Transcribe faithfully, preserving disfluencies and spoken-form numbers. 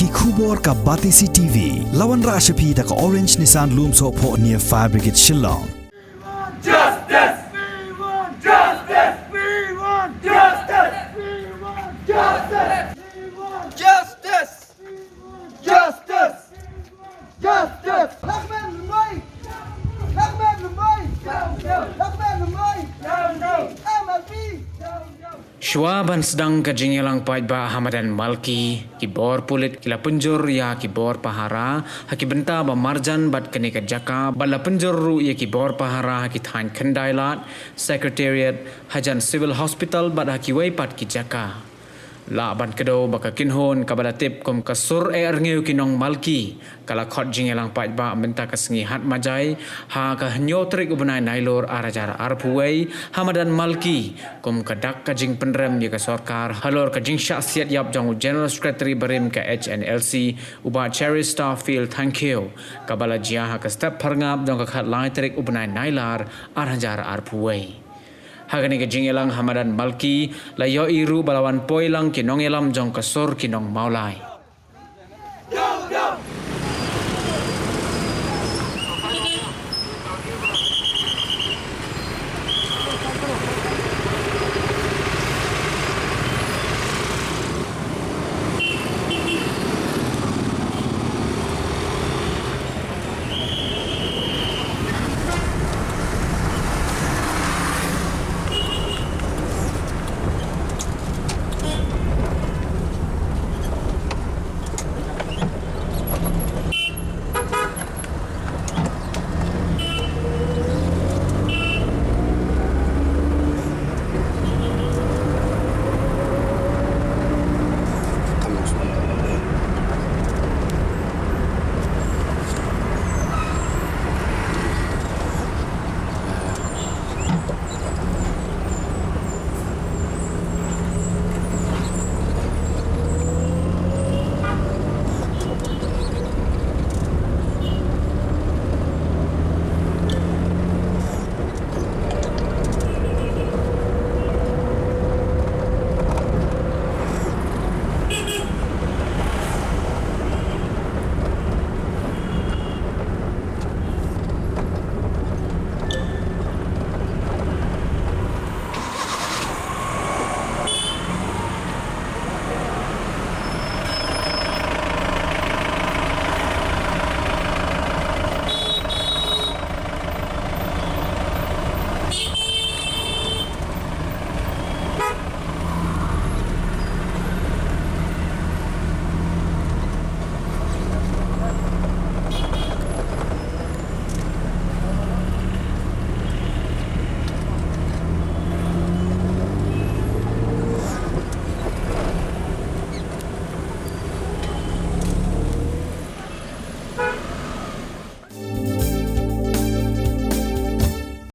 Ki khubor ka Batesi TV la wanrah sha phi da ka Orange Nissan Lumsohphoh near Fire Brigade Shillong. Justice! We want justice! We want justice! We want justice! We want justice! Justice! Justice! Ahmed Lamai! Ahmed Lamai! Ahmed Lamai! M L B! Shuwa ban sdang ka jingïalang paidbah ha madan Malki, ki bor pulit ki la pynjur ïa ki bor pahara ha ki bynta ba marjan bad kane ka jaka, bad la pynjur ruh ïa ki bor pahara ha ki thaiñ Khyndailad, Secretariat, hajan Civil Hospital bad ha kiwei pat ki jaka. Lah ban kdew ba ka kynhun kaba la tip kum ka Sur Ehrngew ki nong Malki ka la khot jingïalang paidbah mynta ka sngi Hatmajai ha ka hynñiew tarik u bnai Nailur ar hajar arphew wei ha madan Malki, kum ka dak ka jingpynrem ïa ka sorkar halor ka jingshah siat ïap jong u General Secretary barim ka H N L C, u Bah Cherister Phil Thangkhiew, kaba la jia ha ka step pharngap jong ka khatlai tarik u bnai Nailar ar hajar arphew wei. Ha kane ka jingïalang ha madan Malki la ïohi ruh ba la wan poi lang ki nongïalam jong ka Sur ki nong Mawlai.